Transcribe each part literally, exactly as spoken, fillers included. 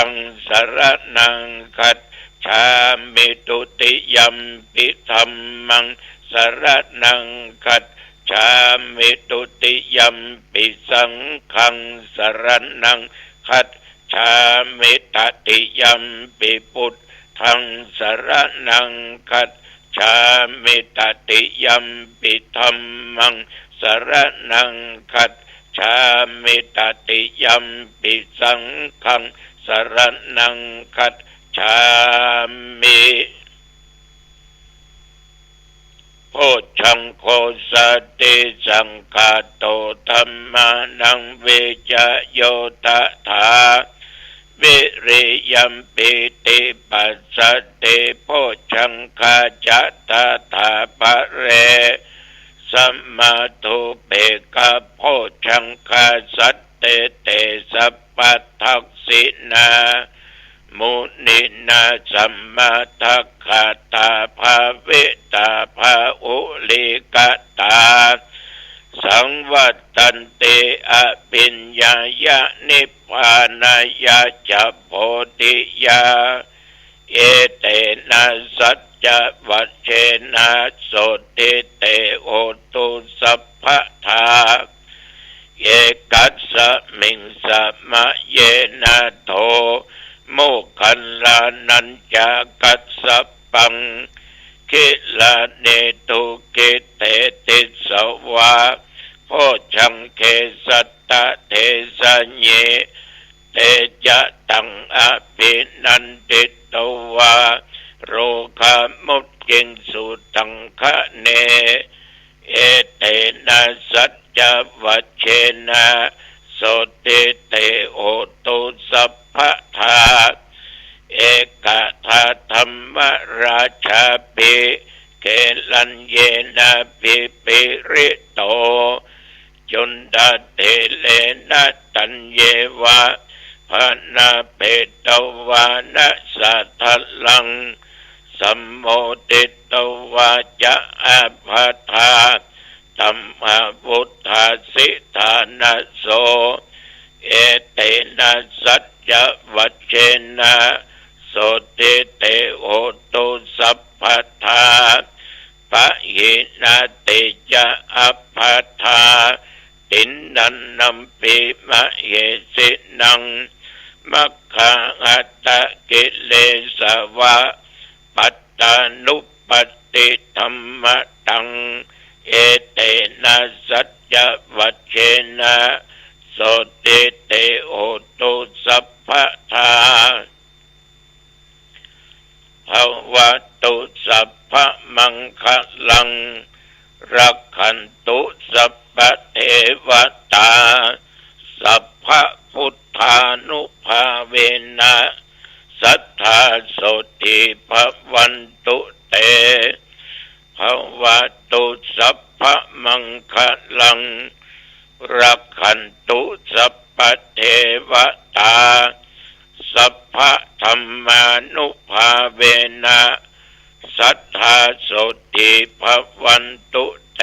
ง สรณัง คัจฉามิ ทุติยัมปิ ธัมมัง สรณัง คัจฉามิ ทุติยัมปิ สังฆัง สรณัง คัจฉามิ ตติยัมปิ พุทธัง สรณัง คัจฉามิ ตติยัมปิ ธัมมัง สรณัง คัจฉามิ ตติยัมปิ สังฆัง สรณัง คัจฉามิ โพชฌังโฆ สัตถิสังขาโต ธัมมานัง วิจโย ตถา วิริยัม ปีติปัสสัตถิ โพชฌังคาจะ ตถา ปะเร สมาทูปเปกขะโพชฌังคา สัตถิ เต สัพพะทักขิณา มุนีนา สมาทักขาตา ภาวิตา ภาอุลีกตา สังวัตตันติ อภิญญายะ นิพพานายะจะ โพธิยา เอเตนะ สัจจวัจเชนะ โสตถิ เต โหตุ สัพพะทา เอกัสสะมิง สะมะเยนะ โท โมคคัลลานัญจะ กัสสะปัง คิลานี ทุกขิ เตติสสะวา โพชฌัง เขสัตตะ เทสะยี เตจะตัง อภินันทิตวา โรคามุจจิงสุตังคะเน เอเตนะ สัจจวัจเชนะ โสตถิ เต โหตุ สัพพะทา เอกทาธัมมราชาปิ เกลัญเยนะ ภิปริโต จุณฑะเถเรนะ ตัญเยวะ พะนาเปตวานะ สะทะลัง สัมโมทิตวาจะ อาภาธา ธัมมาวุฏฐาสิ ฐานะโส เอเตนะ สัจจวัจเชนะ โสตถิ เต โหตุ สัพพะทา ปะหินาติจะ อัปพาทา ติณฑันนัมปิ มะเหสินัง มัคคาหัตถะกิเลสวะ ปัตตานุปัตติธัมมะตัง เอเตนะ สัจจวัจเชนะ โสตถิ เต โหตุ สัพพะทา ภะวะตุ สัพพะมังคะลัง รักขันตุ สัพพะเทวะตา สัพพะพุทธานุภาเวนะ สัตถาโสตถิ ภะวันตุ เต ภะวะตุ สัพพะมังคะลัง รักขันตุ สัพพะเทวะตา สัพพะธัมมานุภาเวนะ สัตถาโสตถิ ภะวันตุ เต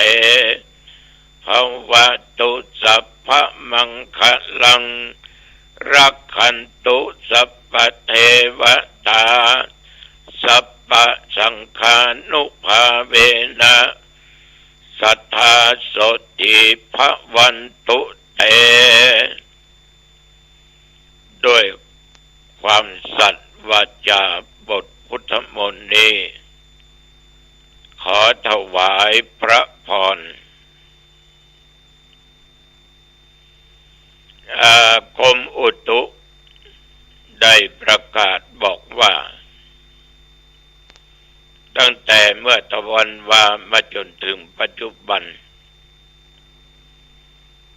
ภะวะตุ สัพพะมังคะลัง รักขันตุ สัพพะเทวะตา สัพพะสังฆานุภาเวนะ สัตถาโสตถิ ภะวันตุ เต ด้วยความสัตย์วาจาบทพุทธมนต์นี้ ขอถวายพระพร อ่า กรมอุตุได้ประกาศบอกว่า ตั้งแต่เมื่อตะวันวามาจนถึงปัจจุบัน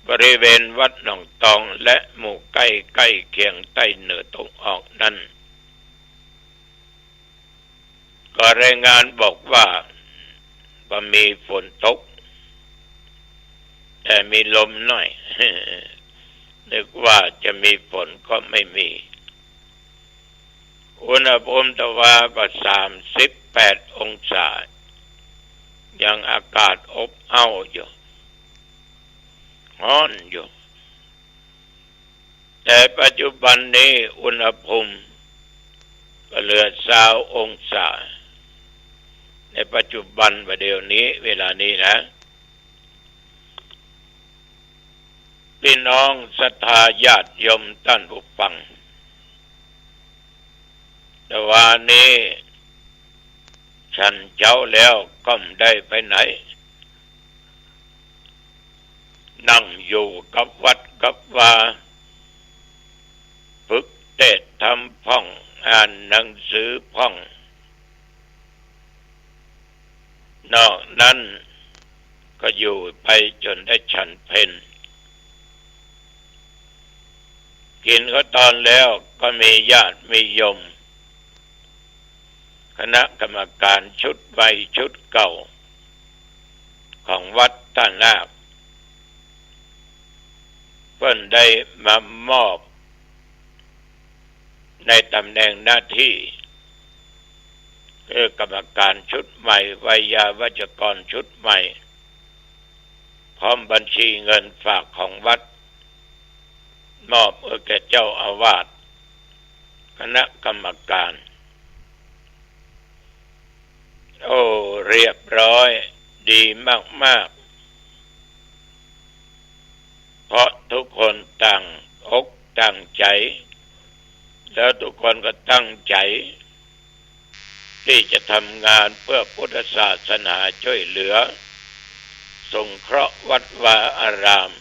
บริเวณวัดหนองตองและหมู่ใกล้ใกล้เคียงใต้เหนือตะวันออกนั้น ก็รายงานบอกว่า บ่มีฝนตก แต่มีลมหน่อย นึกว่าจะมีฝนก็ไม่มี อุณหภูมิตะวันว่าสามสิบแปดองศา ยังอากาศอบอ้าวอยู่ ฮ้อนอยู่ แ แต่ปัจจุบันนี้อุณหภูมิก็เหลือซาวองศา ในปัจจุบันประเดี๋ยวนี้เวลานี้นะ ปี้น้องศรัทธาญาติโยมต้านผู้ฟัง แต่วานี้ฉันเจ๊าแล้วก็บ่ได้ไปไหน นั่งอยู่กับวัดกับวา ฝึกเตสน์ธรรมพ่อง อ่านหนังสือพ่อง นอกนั้นก็อยู่ไปจ๋นได้ฉันเพล กิ๋นข้าวตอนแล้วก็มีญาติมีโยม คณะกรรมการชุดใหม่ชุดเก่า ของวัดต้านนาค เปิ้นได้มามอบในต๋ำแหน่งหน้าตี้ คือกรรมการชุดใหม่ ไวยาวัจกรชุดใหม่ พร้อมบัญชีเงินฝากของวัด มอบหื้อแก่เจ้าอาวาส คณะกรรมการ โอ้ เรียบร้อย ดีมากๆ เพราะทุกคนตั้งอกตั้งใจ๋ แล้วทุกคนก็ตั้งใจ๋ ตี้จะทำงานเปื้อพุทธศาสนา จ้วยเหลือสงเคราะห์วัดวาอาราม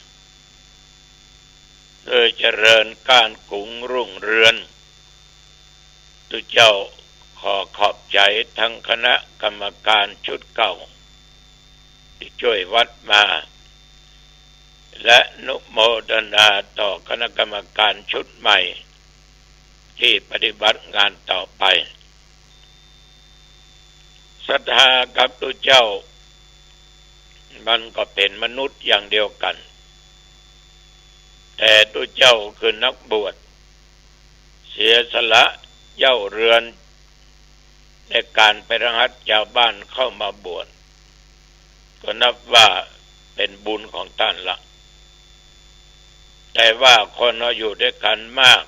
หื้อเจริญก้านกุงรุ่งเรือง ตุ๊เจ้าขอขอบใจ๋ตึงคณะกรรมการชุดเก่า ตี้จ้วยวัดมา และอนุโมทนาต่อคณะกรรมการชุดใหม่ ตี้ปฏิบัติงานต่อไป ศรัทธากับตุ๊เจ้า มันก็เป๋นมนุษย์อย่างเดียวกั๋น แต่ตุ๊เจ้าคือนักบวช เสียสละเย้าเรือน ในก๋านไปรหัสจาวบ้านเข้ามาบวช ก็นับว่าเป๋นบุญของต้านละ แต่ว่าคนเฮาอยู่ตวยกั๋นมาก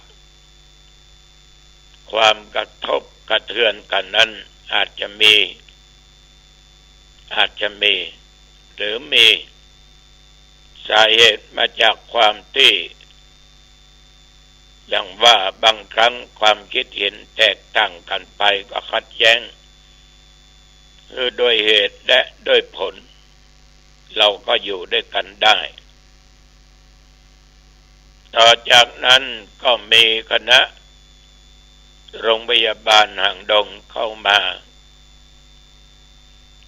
ความกระทบกระเทือนกั๋นนั้นอาจจะมี อาจจะมี หรือมีสาเหตุมาจากความตี้ อย่างว่าบางครั้งความกึ๊ดเห็นแตกต่างกั๋นไปก็ขัดแย้ง คือด้วยเหตุและด้วยผล เฮาก็อยู่ตวยกั๋นได้ ต่อจากนั้นก็มีคณะโรงพยาบาลหางดงเข้ามา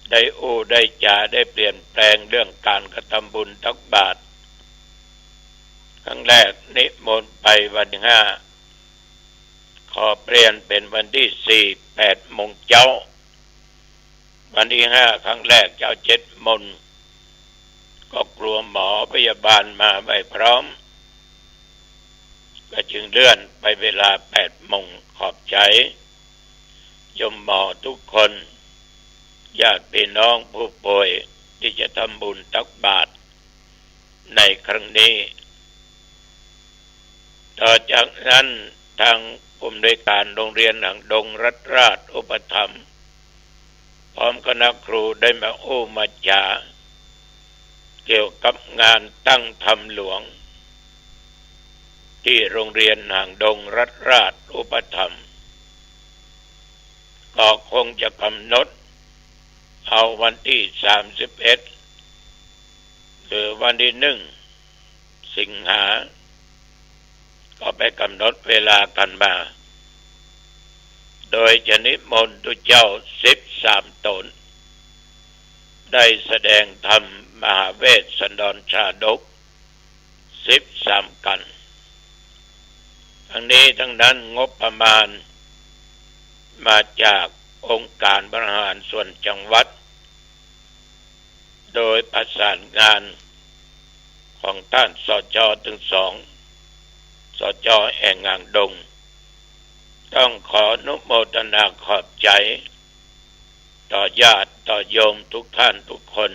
ได้อู้ได้จ๋าได้เปลี่ยนแปลงเรื่องก๋านกระทำบุญตักบาตร ครั้งแรกนิมนต์ไปวันตี้ห้า ขอเปลี่ยนเป๋นวันตี้สี่ แปดโมงเจ๊า วันตี้ห้าครั้งแรกเจ๊าเจ็ดโมง ก็กลัวหมอพยาบาลมาไม่พร้อม ก็จึงเลื่อนไปเวลาแปดโมง ขอบใจ๋โยมหมอทุกคน ญาติพี่น้องผู้ป่วยตี้จะทำบุญตักบาตรในครั้งนี้ ต่อจากนั้นทางผู้อำนวยการโรงเรียนหางดงรัฐราชอุปถัมภ์ พร้อมคณะครูได้มาอู้มาจ๋า เกี่ยวกับงานตั้งธรรมหลวง ตี้โรงเรียนหางดงรัฐราชอุปถัมภ์ ก็คงจะกำหนดเอาวันตี้สามสิบเอ็ด หรือวันตี้หนึ่งสิงหา ก็ไปกำหนดเวลากั๋นมา โดยจะนิมนต์ตุ๊เจ้าสิบสามต๋น ได้แสดงธรรมมหาเวสสันดรชาดกสิบสามกัณฑ์ ทั้งนี้ทั้งนั้นงบประมาณมาจากองค์การบริหารส่วนจังหวัด โดยประสานงานของต้าน สจ. ตึงสอง สจ. แอ่งหางดง ต้องขออนุโมทนาขอบใจ๋ต่อญาติต่อโยมทุกท่านทุกคน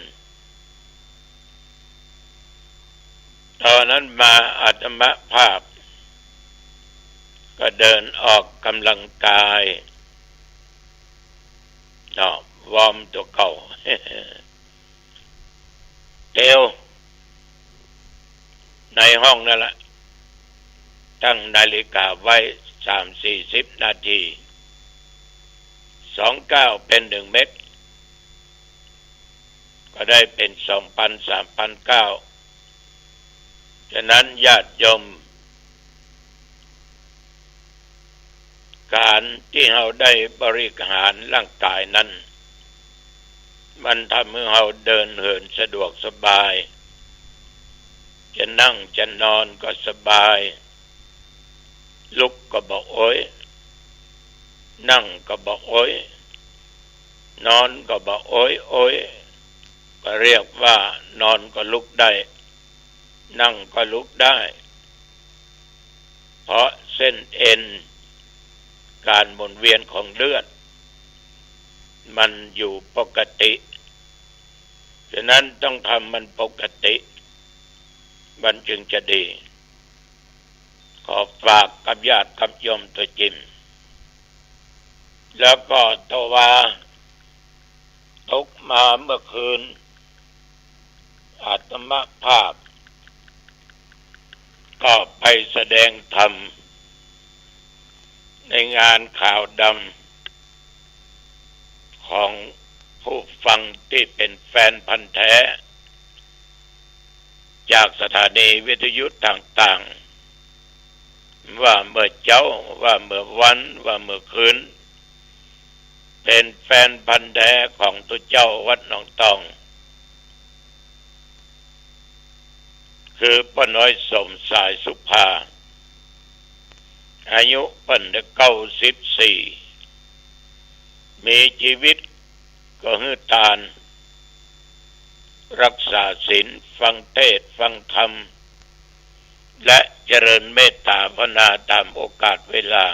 ต่อนั้นมาอาตมาภาพ ก็เดินออกกำลังกาย เนาะ วอร์มตั๋วเก่า เตียว ในห้องนั่นแหละ ตั้งนาฬิกาไว้สามสี่สิบนาที สองก้าวเป๋นหนึ่งเมตร ก็ได้เป๋นสองปัน สามปันก้าว ฉะนั้นญาติโยม ก๋านตี้เฮาได้บริหารร่างก๋ายนั้น มันทำหื้อเฮาเดินเหินสะดวกสบาย จะนั่งจะนอนก็สบาย ลุกก็บ่โอย นั่งก็บ่โอย นอนก็บ่โอยโอย ก็เรียกว่านอนก็ลุกได้ นั่งก็ลุกได้ เพราะเส้นเอ็น ก๋านหมุนเวียนของเลือด มันอยู่ปกติ ฉะนั้นต้องทำมันปกติ มันจึงจะดี ขอฝากกับญาติกับโยมตั๋วจริง แล้วก็ตั๋ววา ตกมาเมื่อคืน อาตมาภาพ ก็ไปแสดงธรรม ในงานขาวดำ ของผู้ฟังตี้เป๋นแฟนพันธุ์แท้ จากสถานีวิทยุต่างๆ ว่าเมื่อเจ๊า ว่าเมื่อวัน ว่าเมื่อคืน เป๋นแฟนพันธุ์แท้ของตุ๊เจ้าวัดหนองตอง คือป้าน้อยสมสายสุภา อายุเปิ้นได้เก้าสิบสี่ มีจีวิตก็หื้อตาน รักษาศีล ฟังเทศน์ ฟังธรรม และเจริญเมตตาภาวนาต๋ามโอกาสเวลา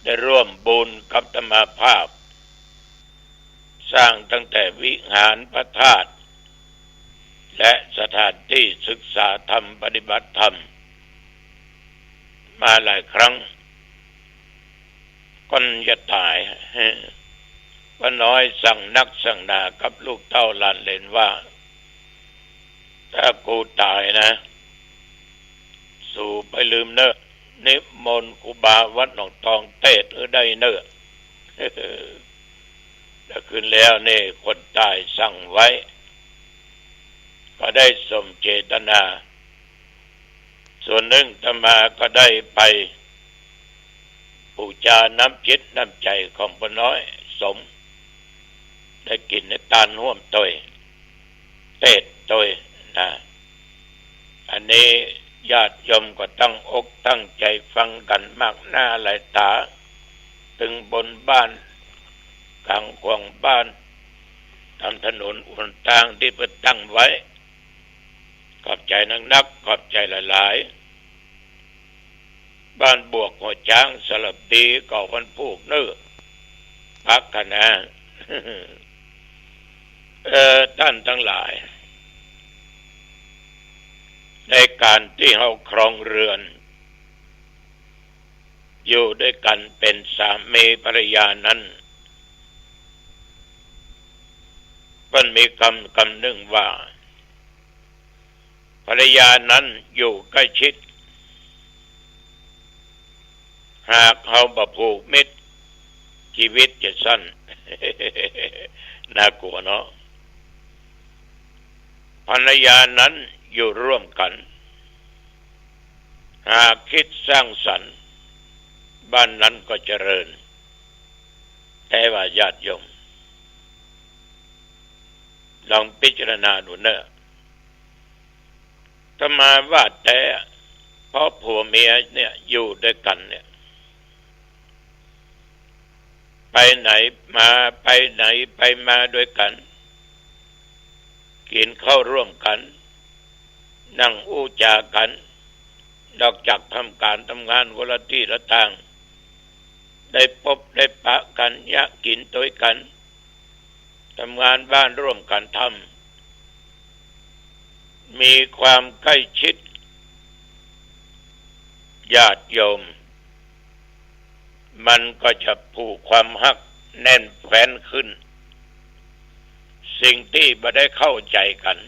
ได้ร่วมบุญกับอาตมาภาพ สร้างตั้งแต่วิหารพระธาตุ และสถานตี้ศึกษาธรรมปฏิบัติธรรม มาหลายครั้ง ก่อนจะต๋าย ป้าน้อยสั่งนักสั่งหนากับลูกเต้าหลานเหลนว่า ถ้ากูต๋ายนะ สูไปลืมเน่อ นิมนต์ครูบาวัดหนองตองเตสน์หื้อได้เน่อ แต่คืนแล้วนี่คนต๋ายสั่งไว้ ก็ได้สมเจตนา ส่วนนึ่งอาตมาก็ได้ไปปู๋จาน้ำจิตน้ำใจ๋ของป้าน้อยสม ได้กิ๋นได้ตานฮ่วมตวย เตสน์ตวยนะ อันนี้ญาติโยมก็ตั้งอกตั้งใจ๋ฟังกั๋นมากหน้าหลายต๋า ตึงบนบ้าน ก๋างขวางบ้าน ต๋ามถนนหนตางตี้เปิ้นตั้งไว้ ขอบใจ๋นักๆ ขอบใจ๋หลายๆ บ้านบวกหัวจ๊าง สระบุรี ก็วันพูกเน่อ ปักกั๋นนะ เออ ต้านตังหลาย ในก๋านตี้เฮาครองเฮือน อยู่ด้วยกั๋นเป๋นสามีภรรยานั้น เปิ้นมีกำ กำนึ่งว่า ภรรยานั้นอยู่ใก้ชิด หากเฮาบ่ผูกมิตร จีวิตจะสั้น น่ากั๋วเนาะ ภรรยานั้นอยู่ร่วมกั๋น หากกึ๊ดสร้างสรรค์ บ้านนั้นก็เจริญ แต๊ว่าญาติโยม ลองพิจารณาดูเน่อ อาตมาว่าแต๊ เพราะผัวเมียเนี่ยอยู่ด้วยกั๋นเนี่ย ไปไหนมา ไปไหนไปมาด้วยกั๋น กิ๋นข้าวร่วมกั๋น นั่งอู้จ๋ากั๋น นอกจากทำก๋านทำงานคนละตี้ละตาง ได้ปบได้ปะกั๋น เยียะกิ๋นตวยกั๋น ทำงานบ้านร่วมกั๋นทำ มีความใกล้ชิด ญาติโยม มันก็จะผูกความฮักแน่นแฟ้นขึ้น สิ่งตี้บ่ได้เข้าใจ๋กั๋น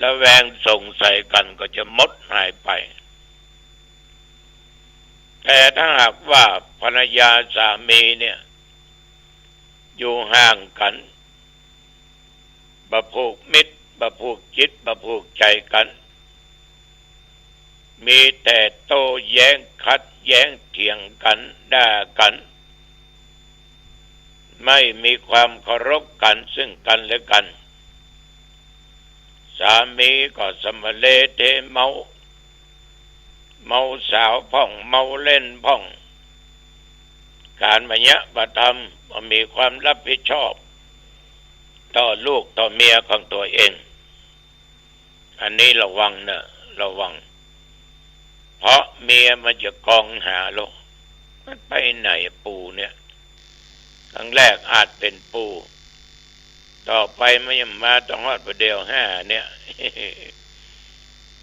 ระแวงสงสัยกั๋นก็จะหมดหายไป แต่ถ้าหากว่าภรรยาสามีเนี่ย อยู่ห่างกั๋น บ่ผูกมิตร บ่ผูกจิต บ่ผูกใจ๋กั๋น มีแต่โต้แย้งขัดแย้งเถียงกั๋นด่ากั๋น ไม่มีความเคารพกั๋นซึ่งกั๋นและกั๋น สามีก็สำมะเลเทเมา เมาสาวพ่อง เมาเล่นพ่อง ก๋านบ่เยียะบ่ทำ บ่มีความรับผิดชอบ ต่อลูกต่อเมียของตั๋วเอง อันนี้ระวังนะ ระวัง เพราะเมียมันจะกองหาลูก มันไปไหนปู่เนี่ย ครั้งแรกอาจเป๋นปู่ ต่อไปมันยังมาต้องฮอดบ่าเดี่ยวห้าเนี่ย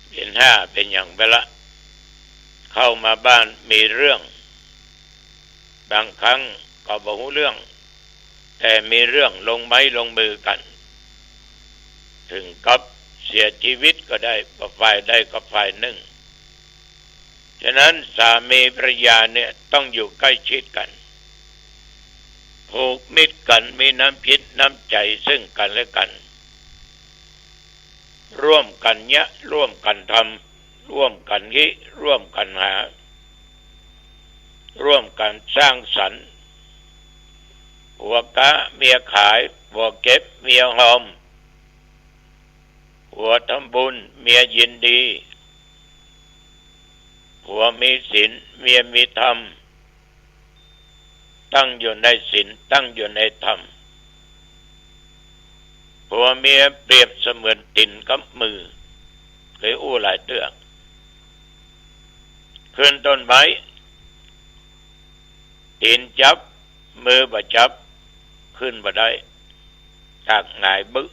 เป๋นห้าเป๋นหยังไปละ เข้ามาบ้านมีเรื่อง บางครั้งก็บ่ฮู้เรื่อง แต่มีเรื่องลงไม้ลงมือกั๋น ถึงกับเสียชีวิตก็ได้ บ่ฝ่ายใดก็ฝ่ายนึ่ง ฉะนั้นสามีภรรยาเนี่ยต้องอยู่ใก้ชิดกั๋น ผูกมิตรกั๋น มีน้ำจิตน้ำใจ๋ซึ่งกั๋นและกั๋น ร่วมกั๋นเยียะ ร่วมกั๋นทำ ร่วมกั๋นฮิ ร่วมกั๋นหา ร่วมกั๋นสร้างสรรค์ ผัวก๊าเมียขาย ผัวเก็บเมียฮอม ผัวทำบุญเมียยินดี ผัวมีศีลเมียมีธรรม ตั้งอยู่ในศีล ตั้งอยู่ในธรรม ผัวเมียเปรียบเสมือนตี๋นกับมือ เกยอู้หลายเตื้อ ขึ้นต้นไม้ ตี๋นจับ มือบ่จับ ขึ้นบ่ได้ ตากหงายบึ๊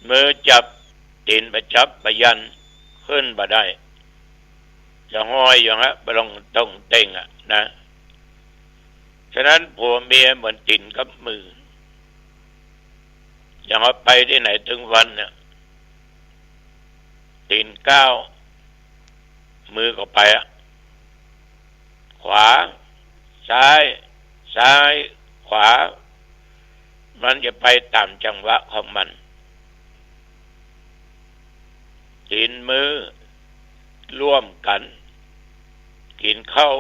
มือจับ ตี๋นบ่จับบ่ยัน ขึ้นบ่ได้ จะห้อยอยู่ฮะ บ่ลงตรงเต็งอะนะ ฉะนั้นผัวเมียเหมือนตี๋นกับมือ อย่างเอาไปตี้ไหนตึงวันเนี่ย ตี๋นก้าว มือก็ไปอะ ขวา ซ้าย ซ้าย ขวา มันจะไปต๋ามจังหวะของมัน ตี๋นมือร่วมกั๋น กิ๋นข้าว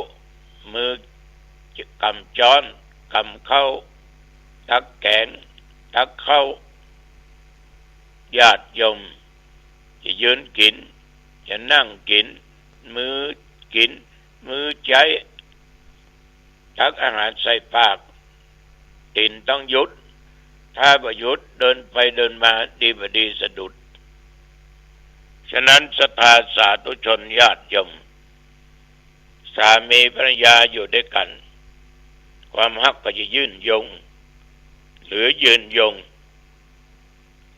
มือกำจ๊อน กำข้าว ตักแก๋ง ตักข้าว ญาติโยม จะยืนกิ๋น จะนั่งกิ๋น มือกิ๋น มือใจ๊ ตักอาหารใส่ปาก ตี๋นต้องหยุด ถ้าบ่หยุด เดินไปเดินมา ดีบ่ดีสะดุด ฉะนั้นศรัทธาสาธุชนญาติโยม สามีภรรยาอยู่ด้วยกั๋น ความฮักก็จะยืนยง หรือยืนยง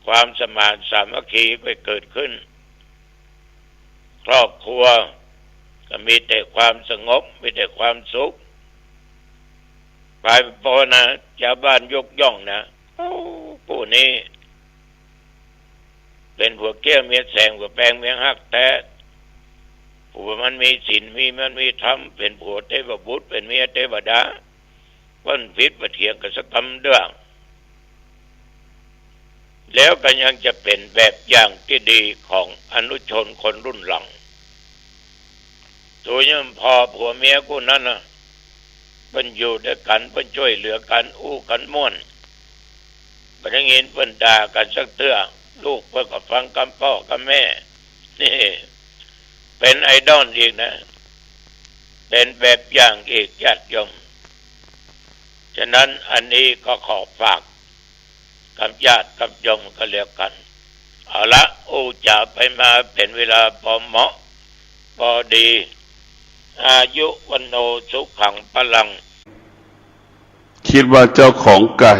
ความสมานสามัคคีก็เกิดขึ้น ครอบครัวก็มีแต่ความสงบ มีแต่ความสุข ไปปอนะ จาวบ้านยกย่องนะ โอ้ ผู้นี้ เป๋นผัวเกลี้ยงเมียแสง ผัวแปงเมียฮักแต๊ ผัวมันมีศีล มี มันมีธรรม เป๋นผัวเตวบุตร เป๋นเมียเตวดา เปิ้นผิดบ่เถียงกั๋นสักกำเตื้อ แล้วก็ยังจะเป๋นแบบอย่างตี้ดีของอนุชนคนรุ่นหลัง ตั๋วยังผ่อผัวเมียกู้นั้นนะ เปิ้นอยู่ด้วยกั๋น เปิ้นจ้วยเหลือกั๋น อู้กั๋นม่วน บ่ได้ยินเปิ้นด่ากั๋นสักเตื้อ ลูกเปิ้นก็ฟังกำป้อกำแม่ นี่ เป๋นไอดอลอีกนะ เป๋นแบบอย่างอีก ญาติโยม ฉะนั้นอันนี้ก็ขอฝากกับญาติกับโยมก็แล้วกั๋น เอาละ อู้จ๋าไปมาเป๋นเวลาปอเหมาะปอดี อายุ วัณโณ สุขัง พลัง คิดว่าเจ้าของไก่